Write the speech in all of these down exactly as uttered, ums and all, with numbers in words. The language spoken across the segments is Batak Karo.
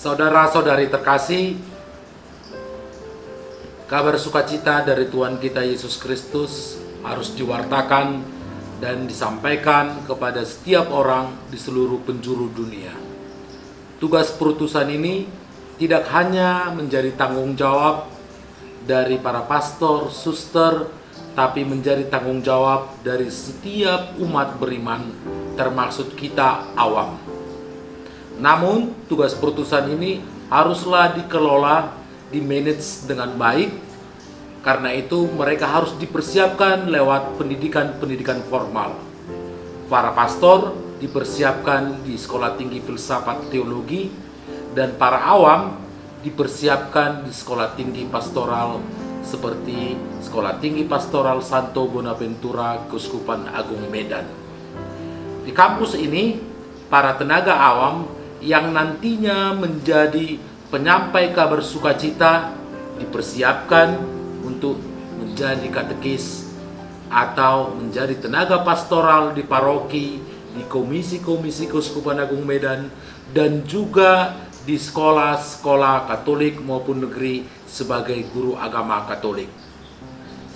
Saudara-saudari terkasih, kabar sukacita dari Tuhan kita Yesus Kristus harus diwartakan dan disampaikan kepada setiap orang di seluruh penjuru dunia. Tugas perutusan ini tidak hanya menjadi tanggung jawab dari para pastor, suster, tapi menjadi tanggung jawab dari setiap umat beriman, termasuk kita awam. Namun, tugas perutusan ini haruslah dikelola, di-manage dengan baik. Karena itu, mereka harus dipersiapkan lewat pendidikan-pendidikan formal. Para pastor dipersiapkan di Sekolah Tinggi Filsafat Teologi, dan para awam dipersiapkan di Sekolah Tinggi Pastoral, seperti Sekolah Tinggi Pastoral Santo Bonaventura, Keuskupan Agung Medan. Di kampus ini, para tenaga awam yang nantinya menjadi penyampai kabar sukacita dipersiapkan untuk menjadi katekis atau menjadi tenaga pastoral di paroki, di komisi-komisi Keuskupan Agung Medan, dan juga di sekolah-sekolah Katolik maupun negeri sebagai guru agama Katolik.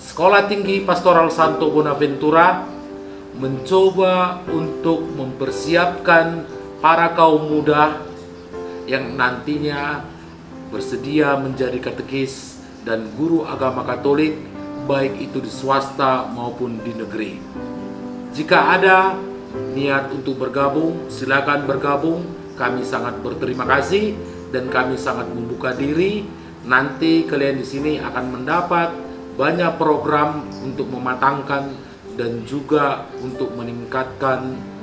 Sekolah Tinggi Pastoral Santo Bonaventura mencoba untuk mempersiapkan para kaum muda yang nantinya bersedia menjadi katekis dan guru agama Katolik, baik itu di swasta maupun di negeri. Jika ada niat untuk bergabung, silakan bergabung. Kami sangat berterima kasih dan kami sangat membuka diri. Nanti kalian di sini akan mendapat banyak program untuk mematangkan dan juga untuk meningkatkan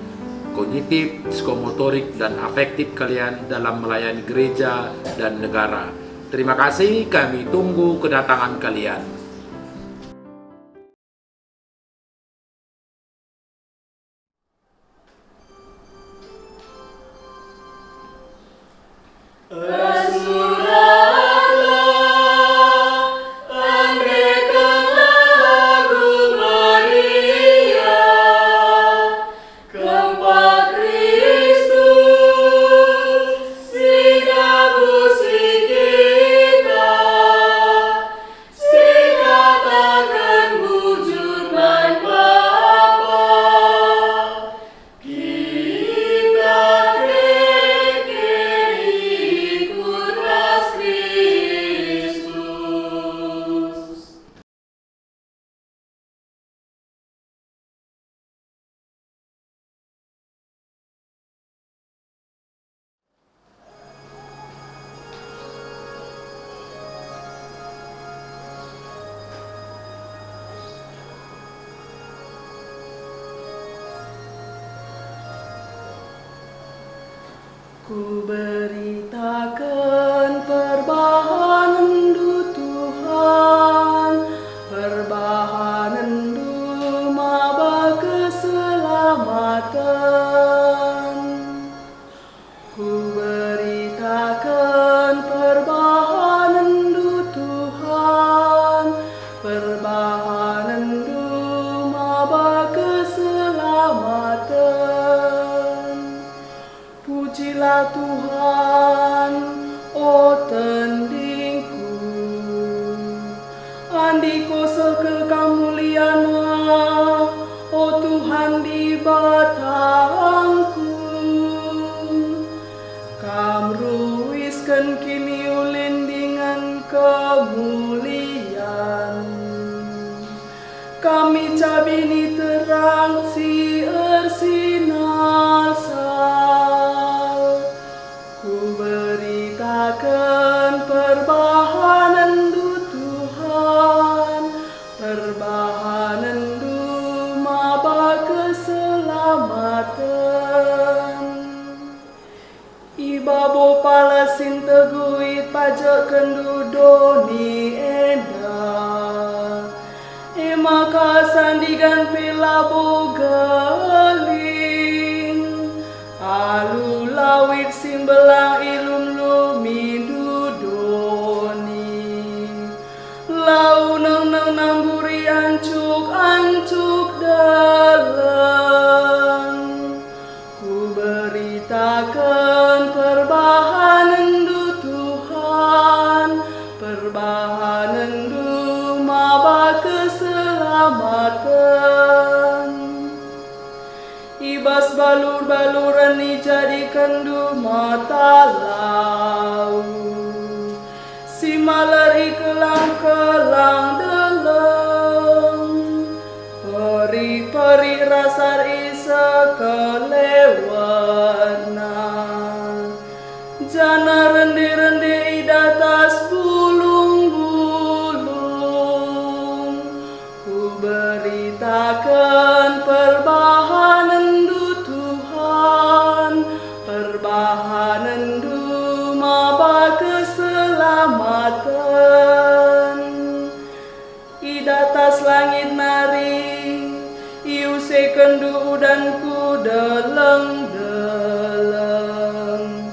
kognitif, psikomotorik, dan afektif kalian dalam melayani gereja dan negara. Terima kasih, kami tunggu kedatangan kalian. Sikataken bujur man Bapa, kita keke ikut ras Kristus. Kuberitaken perbahanenNdu, Tuhan, perbahanenNdu maba keselamaten. Kuberitaken perbahanenNdu, Tuhan, perbahanenNdu maba keselamaten. Pujilah Tuhan, o tendingku. Andiko sehkel Kam muliaNa, o Tuhan Dibatangku. Kam ruisken kiniulin dingen kemulian. Kam cabini terang si ersinalsal. Kuberitaken perbahanenNdu, Tuhan, perbahanenNdu maba keselamaten. I babo pala si nteguit pajekkenndu doni enda, e maka sandigan pe labo geling. Alu lawit si mbelang ilumlumindu doni. Lau nengneng nangguri ancuk-ancuk deleng. Kuberitaken perbahanenNdu, Balur-baluren ijadikenndu mata lau, si maler ikelang-kelang deleng, peri-peri rasar isekelewetna, janah rende-rende i datas bulung-bulung. Kuberitaken perbahanenNdu, Tuhan, perbahanenNdu maba keselamaten. I datas langit nari iusekenndu udanku deleng-deleng.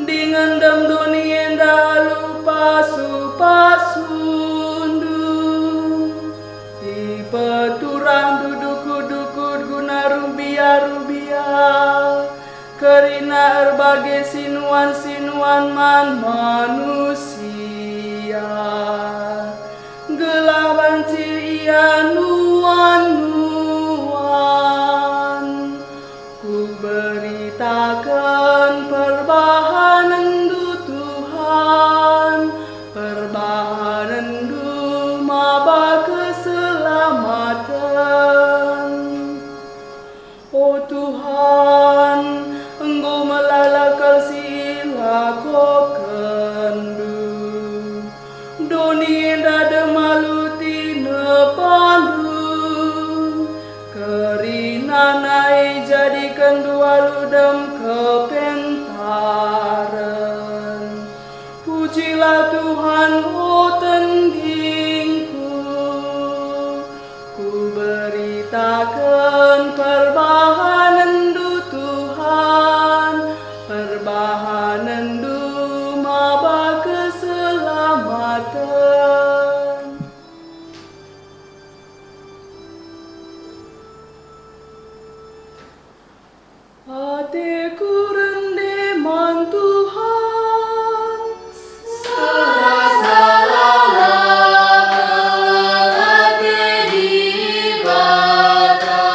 Dingen dem doni enda alu pasu-pasundu. Ipeturah dukuh-dukuh guna rubia-rubia, kerina erbage sinuan-sinuan man manusia, gelah banci ia nuan-nuan. Kuberitaken perbahanenNdu, Tuhan, perbahanenNdu maba keselamaten. O Tuhan, enggo melala kal si ilakokenNdu. Doni enda dem alu tinepaNdu, kerina nai jadikenndu alu dem kepentaren. Pujilah Tuhan, o tendingku. Kuberitaken perbahanenNdu, Tuhan, perbahanenNdu maba keselamaten. Ateku rende man Tuhan. Serasa lalap ate Dibata.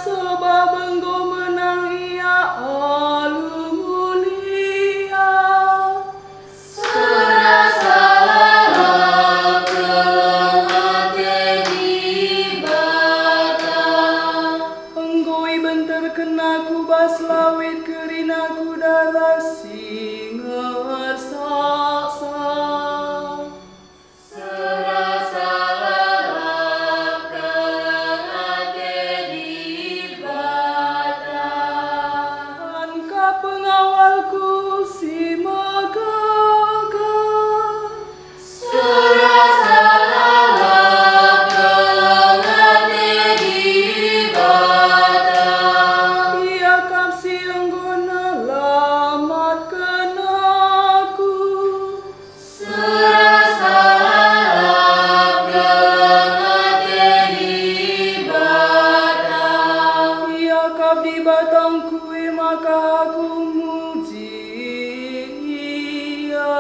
Sebab enggo menang Ia alu mulia. Serasa lalap ate Dibata. Enggo ibenterkenNa ku bas lawit kerina ku daras si ngersaksa. Serasa lalap ate Dibata. Engkap pengawalku si megegeh. Serasa lalap ate Dibata. Ia kap si enggo nelamatken aku. Serasa lalap ate Dibata. Ia kap Dibatangku, e maka aku muji Ia.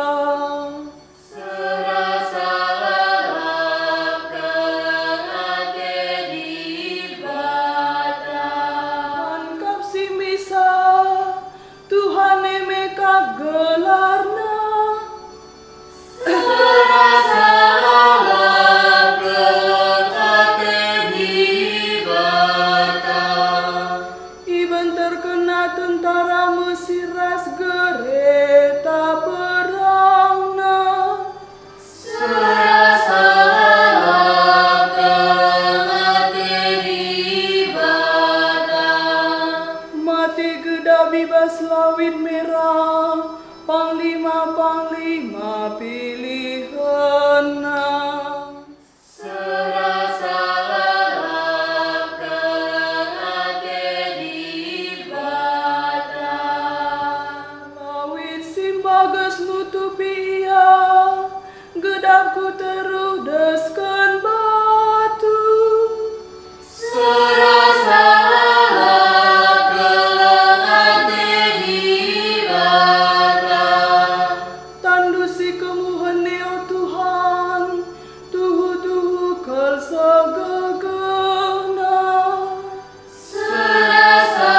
Serasa lalap ate Dibata. Engkap si mbisa, Tuhan e me kap gelarNa. Serasa lalap ate Dibata. IbenterkenNa tentara Mesir ras gereta perangna. Serasa lalap ate Dibata. Mate gedap i bas Lawit Merah, panglima-panglima pilihenNa. Serasa lalap ate Dibata. Lawit si mbages nutupi Ia, gedapku teruh desken batu. Serasa lalap ate Dibata. TanNdu si kemuhen e, o Tuhan, tuhu-tuhu kal segegehna. Serasa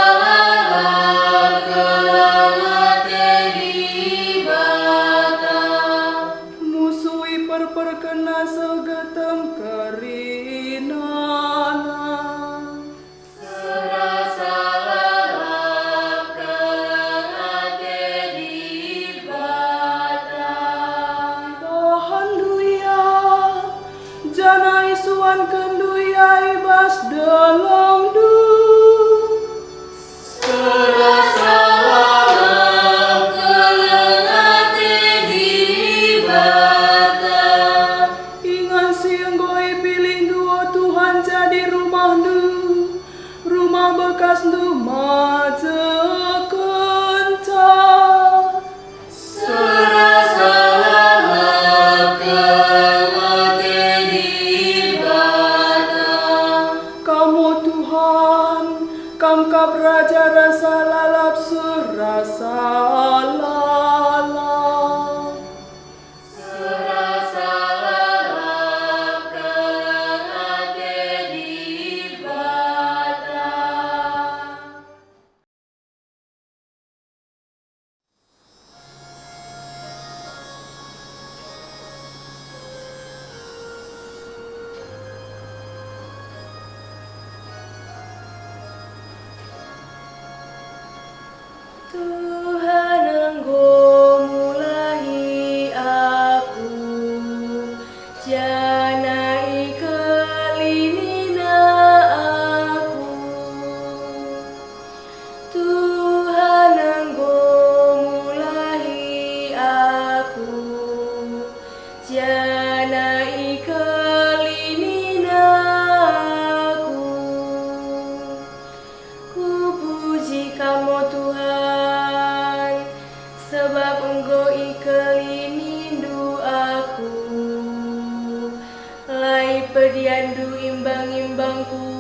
Iandu imbang-imbangku,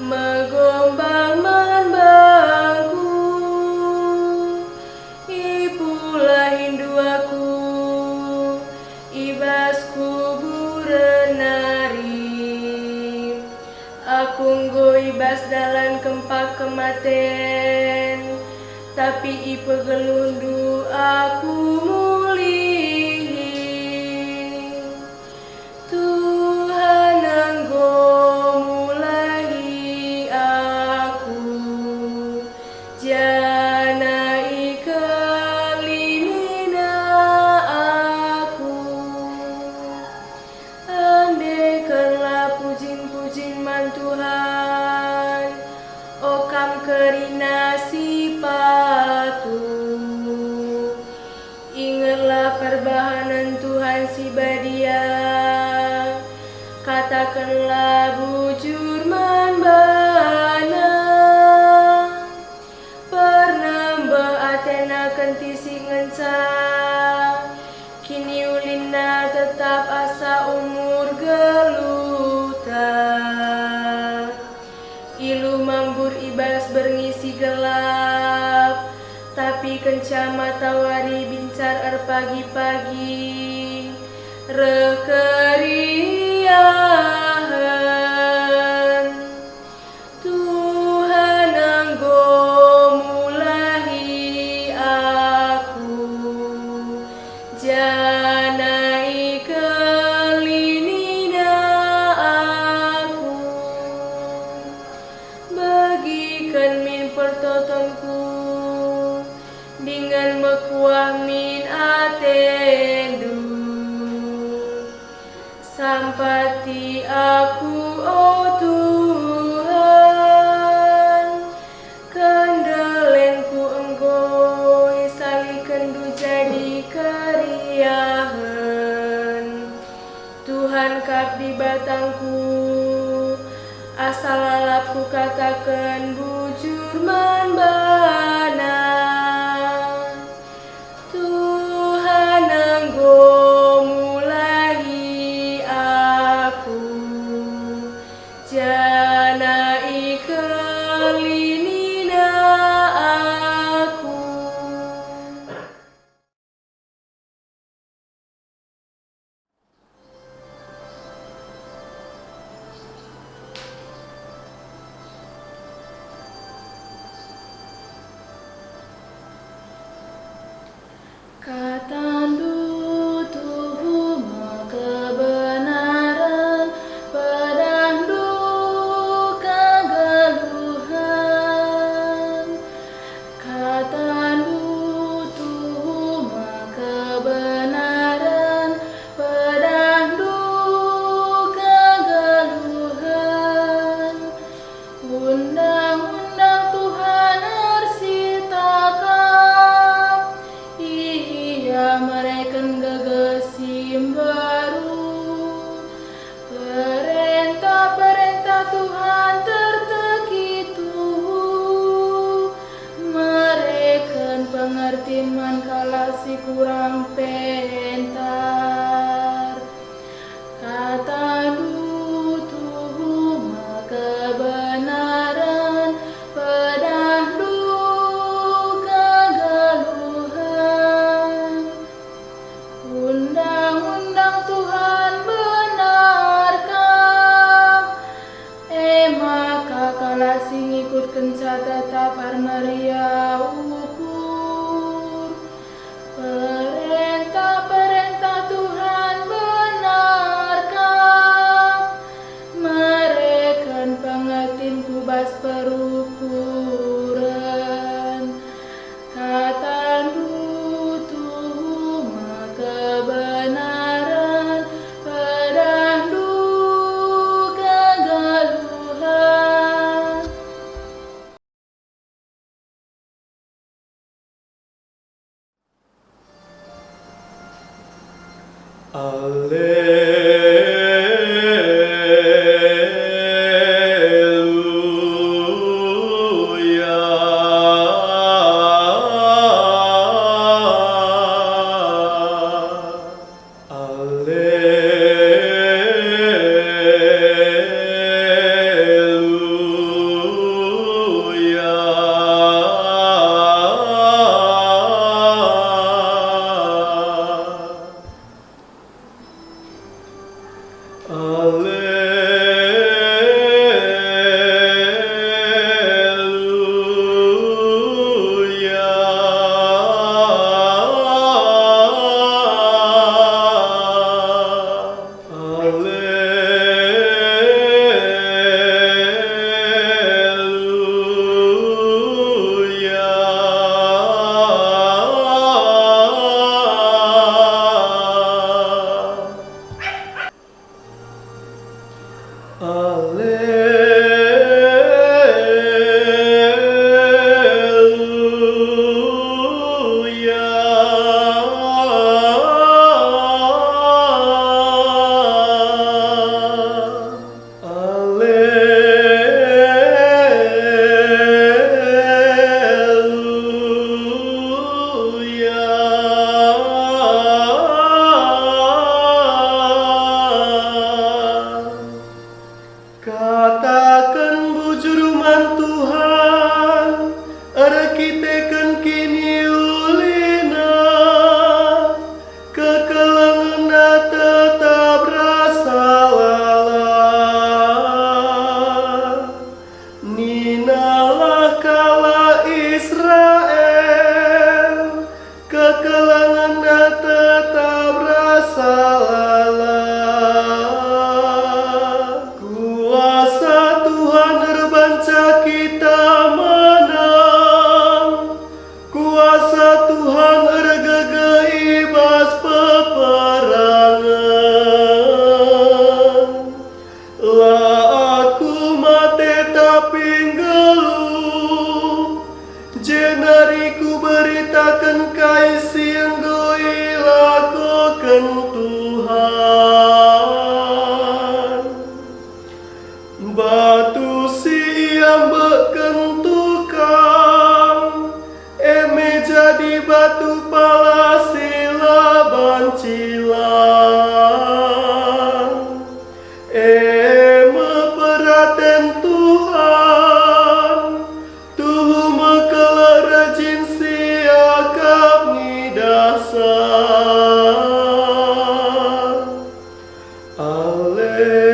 megombang man bangku. Ipulahindu aku i bas kuburen nari. Aku enggo i bas dalan kempak kematen, tapi ipegeluhndu aku mulihi. Tuhan enggo mulahi aku, janah ikelinina aku. Endekenlah pujin-pujin man Tuhan, o kam kerina si patuh. Ingetlah perbahanen Tuhan si Badia, katakenlah bujur man baNa. Pernah mbeh atena kentisik ngenca, kiniulinna tetap asa umur geluhta. Iluh mambur i bas berngi si gelap, tapi kenca matawari bincar erpagi-pagi, reh keriahen. Tuhan enggo mulahi aku, janah ikelinina aku. Begiken min pertotonku, dingen mekuah min atendu. Sampati aku, o Tuhan, kendelenku enggo isalikenndu jadi keriahen. Tuhan kap Dibatangku, asa lalap kukataken bujur man baNa. Tuhan enggo mulahi aku, janah ikelinina aku. KataNdu tuhu me kebenaran, pedahNdu kegeluhen. KataNdu tuhu me kebenaran, pedahNdu kegeluhen. Undang-undang Tuhan ersitakap, Ia mereken gegeh si mbaru. Perentah-perentah Tuhan terteki tuhu, mereken pengertin man kalak si kurang pentar. KataNdu tuhu me kebenaran, pedahNdu kegeluhen. Undang-undang Tuhan benar kap, e maka kalak si ngikutkenca tetap ermeriah ukur. Perentah-perentah Tuhan benar kap, mereken pengertin ku bas perukuren. KataNdu tuhu me kebenaran, pedahNdu kegeluhen. Alleluia. Alleluia. Batu pala si la banci lang, e me peraten Tuhan, tuhu me keleng rejin si akap ngidahsa. Aleluya.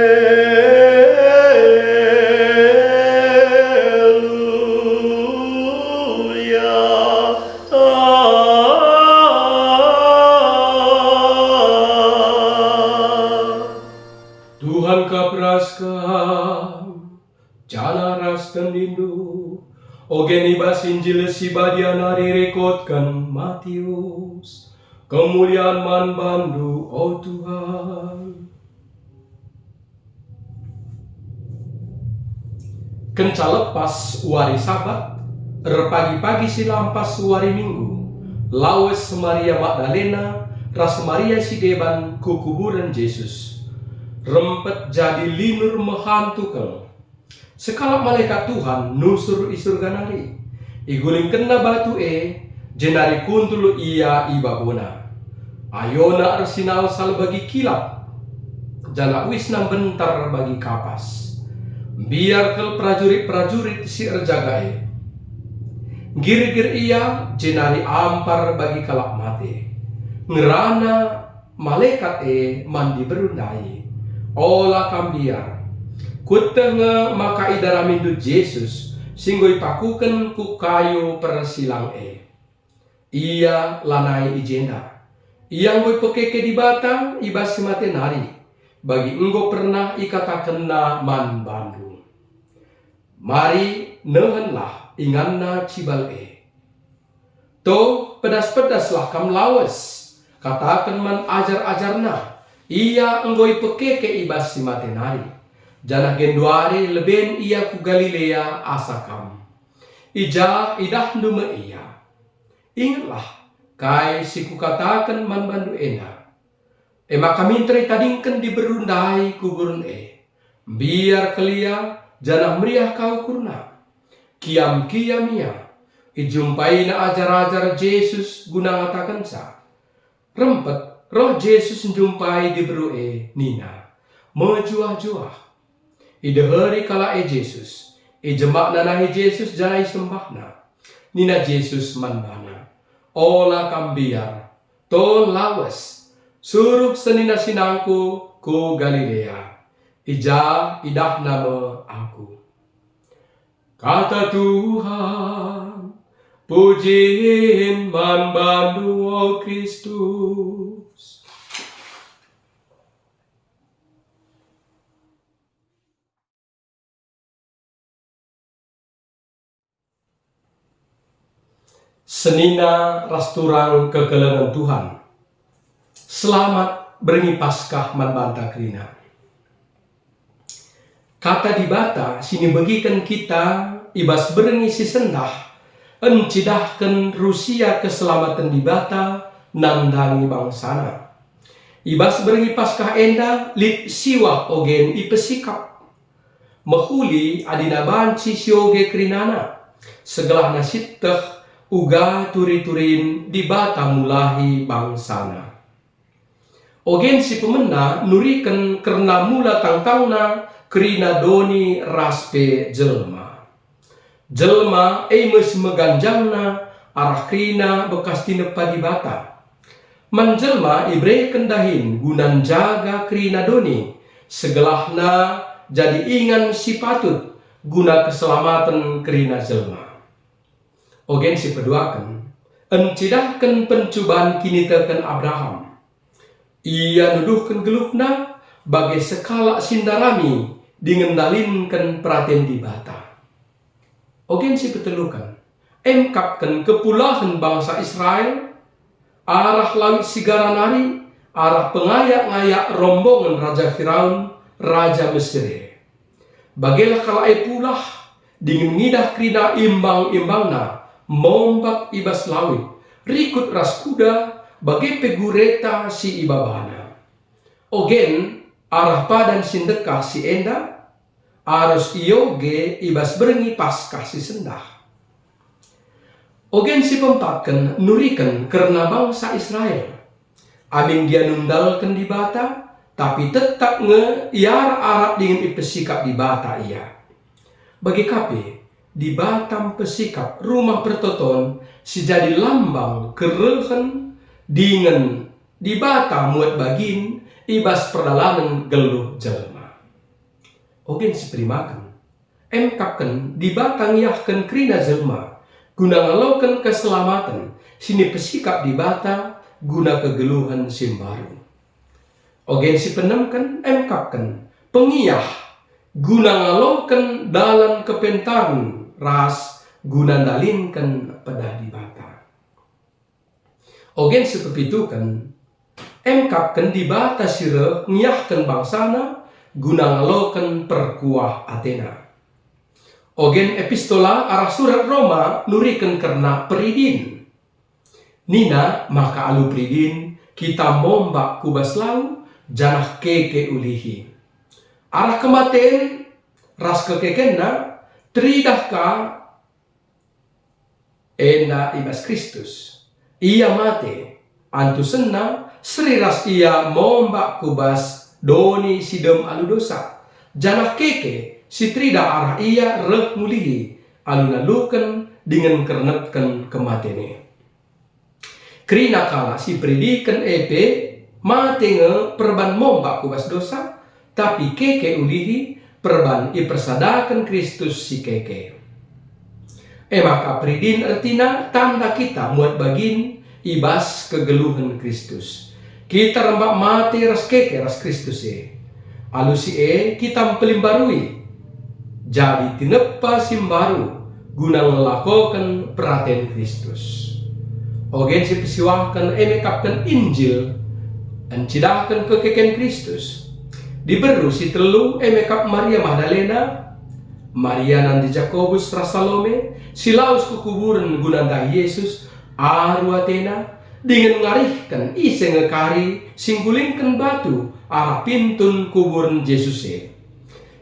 Tuhan kap ras kam, janah ras tendindu. Ogen i bas Injil si Badia nari rikutken Matius. Kemulian man bandu, o Tuhan. Kenca lepas wari Sabat, erpagi-pagi si lampas wari Minggu, lawes Maria Magdalena ras Maria si deban ku kuburen Jesus. Rempet jadi linur mehantu kal. Sekalak malekat Tuhan nusur i Surga nari. Igulingkenna batu e, jenari kuntul ia i babona. Ayona ersinalsal bagi kilap, janah uisna mbentar bagi kapas. Mbiar kal perajurit-perajurit si erjaga e. Nggirgir ia, jenari ampar bagi kalak mate. Ngerana malekat e man diberu ndai, "Ola kam mbiar. Kueteh nge maka idaramindu Jesus si enggo ipakuken ku kayu persilang e. Ia lanai i jenda. Ia enggo ipekeke Dibata i bas si mate nari, bagi enggo pernah ikatakenNa man bandu." Mari nehenlah inganna cibal e. Toh, pedas-pedaslah kam lawes, kataken man ajar-ajarNa, ia enggo ipekeke i bas si mate nari, janah genduari leben ia ku Galilea asa kam. I ja idahndu me ia. Ingetlah kai si kukataken man bandu enda. E maka minter itadingken diberu ndai kuburen e. Mbiar kal ia, janah meriah ka ukurna. Kiam-kiam ia, ijumpaina ajar-ajar Jesus guna ngatakenca. Rempet, reh Jesus njumpai diberu e, nina, "Mejuah-juah." Ideheri kalak e Jesus, ijemakna nahe Jesus janah isembahna. Nina Jesus man bana, "Ola kam mbiar, ton lawes, suruh senina-senangKu ku Galilea. I ja idahna me Aku." Kata Tuhan, pujin man bandu, o Kristus. Senina ras turang kekelengen Tuhan. Selamat berngi Paskah man banta kerina. Kata Dibata si nibegiken kita i bas berngi si sendah, encidahken rusia keselamaten Dibata nandangi bangsaNa. I bas berngi Paskah enda lit siwah ogen ipesikap. Mehuli adina banci sioge kerinana, segelahna sieteh uga turi-turin Dibata mulahi bangsaNa. Ogen si pemena nuriken kerna mula tangtangna kerina doni ras pe jelma. Jelma e me si meganjangna arah kerina bekas tinepa Dibata. Man jelma ibereken dahin guna njaga kerina doni, segelahna jadi ingan si patut guna keselamaten kerina jelma. Ogen si peduaken, encidahken pencuban kiniteken Abraham. Ia nuduhken geluhna bage sekalak si ndarami dingen ndalinken peraten Dibata. Ogen si peteluken, emkapken kepulahen bangsa Israel arah Lawit Sigara nari, arah pengayak-ngayak rombongen Raja Firaun, raja Mesir e. Bagelah kalak e pulah, dingen ngidah kerina imbang-imbangna mombak i bas lawit, rikut ras kuda, bage pe gureta si ibabana. Ogen arah padan si ndekah si enda, arus ioge i bas berngi Paskah si sendah. Ogen si peempatken nuriken kerna bangsa Israel. Amin gia nundalken Dibata, tapi tetap nge iarak-arak dingen ipesikap Dibata ia. Bage ka pe, Dibata mpesikap Rumah Pertoton si jadi lambang kerehen dingen Dibata muat bagin i bas perdalanen geluh jelma. Ogen si perimaken. Emkapken Dibata ngiahken kerina jelma, guna ngaloken keselamaten si nipesikap Dibata guna kegeluhen si mbaru. Ogen si peenemken, emkapken pengiah guna ngaloken dalan kepentaren ras guna ndalinken pedah Dibata. Ogen si pepituken, emkapken Dibata si reh ngiahken bangsaNa guna ngaloken perkuah ateNa. Ogen epistola arah surat Roma nuriken kerna peridin. Nina maka alu peridin kita mombak ku bas lau, janah keke ulihi. Arah kematen ras kekekenna, teridah ka enda i bas Kristus. Ia mate, antusenna seri ras ia mombak ku bas doni si dem alu dosa, janah keke si teridah arah ia reh ngulihi alu naluken dingen kernepken kematen e. Kerina kalak si iperidiken e pe mate nge perban mombak ku bas dosa, tapi keke ulihi perban ipersadaken Kristus si keke. E maka peridin ertina tanda kita muat bagin i bas kegeluhen Kristus. Kita rembak mate ras keke ras Kristus e. Alu si e kita mpelimbarui, jadi tinepa si mbaru guna ngelakoken peraten Kristus. Ogen si pesiwahken e mekapken Injil, encidahken kekeken Kristus. Diberu si telu e mekap Maria Magdalena, Maria nande Jakobus ras Salome, si lawes ku kuburen guna ndahi Jesus, aru atena, dingen ngarihken ise nge kari si nggulingken batu arah pintun kuburen Jesus e.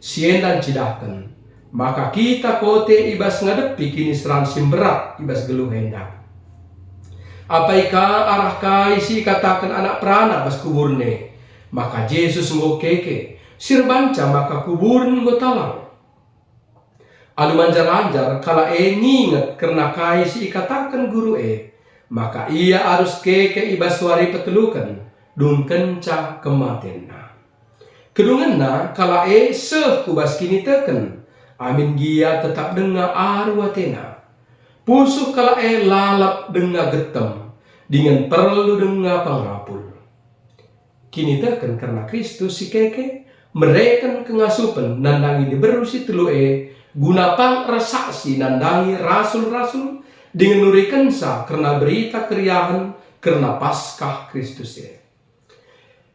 Si enda ncidahken maka kita kote i bas ngadepi kiniseran si mberat i bas geluh enda. Apai ka arah kai si ikataken anak perana bas kuburen e, maka Jesus enggo keke, si erbanca maka kuburen enggo talang. Alu manjar-anjar kalak e nginget kerna kai si ikataken guru e, maka ia arus keke i bas wari peteluken, dungkenca kematenna. Kedungenna kalak e seh ku bas kiniteken, amin gia tetap denga aru atena. Pusuh kalak e lalap denga getem, dingen perlu denga pengapul. Kiniteken kerna Kristus si keke mereken kengasupen nandangi diberu si telu e, guna pang ersaksi nandangi rasul-rasul dingen nurikenca kerna berita keriahen kerna Paskah Kristus e.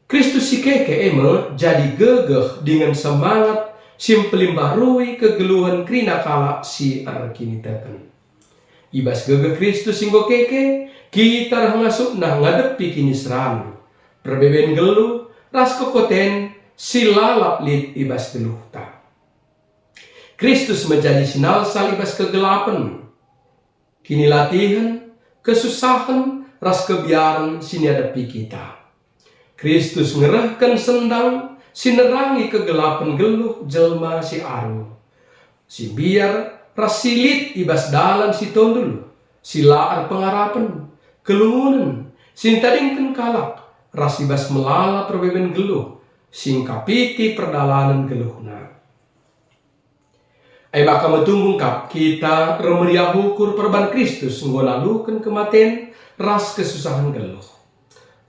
Kristus si keke e me jadi gegeh dingen semangat si mpelimbarui kegeluhen kerina kalak si erkiniteken. I bas gegeh Kristus si enggo keke, kita reh ngasupna ngadepi kiniseran, perbeben geluh, ras kekoten si lalap lit i bas geluhta. Kristus me jadi sinalsal i bas kegelapen, kinilatihen, kesusahen, ras kebiaren si niadepi kita. Kristus ngerehken sendang si nerangi kegelapen geluh jelma si aru, si mbiar, ras si lit i bas dalan si tondul, si la erpengarapen, kelungunen, si ntadingken kalak, ras i bas melala perbeben geluh, si ngkapiti perdalanen geluhna. E maka metunggungkap kita ermeriah ukur perban Kristus enggo naluken kematen ras kesusahen geluh.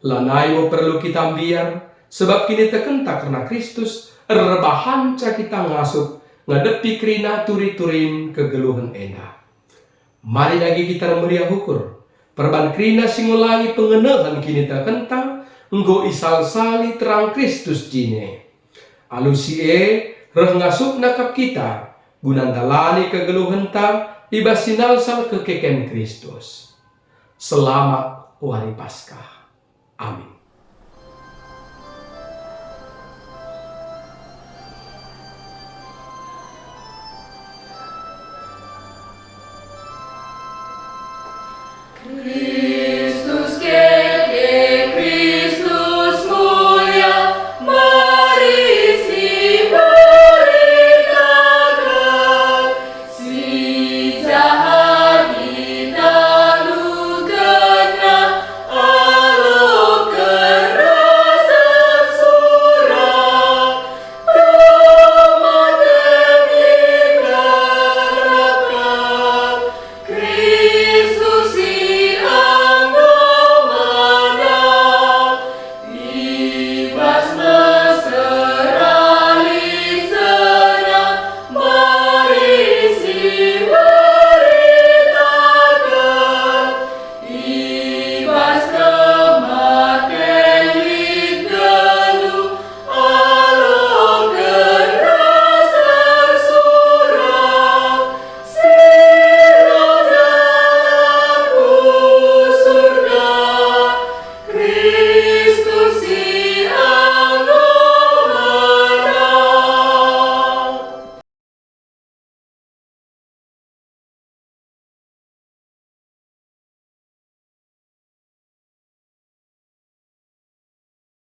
Lanai me perlu kita mbiar, sebab kinitekenta kerna Kristus erbahanca kita ngasup ngadepi kerina turi-turin kegeluhen enda. Mari dage kita ermeriah ukur, perban kerina si ngulangi pengenehen kinitekenta enggo isalsali terang Kristus jine. Alu si e, reh ngasupna kap kita guna ndalani kegeluhenta i bas sinalsal kekeken Kristus. Selamat Wari Paskah. Amin.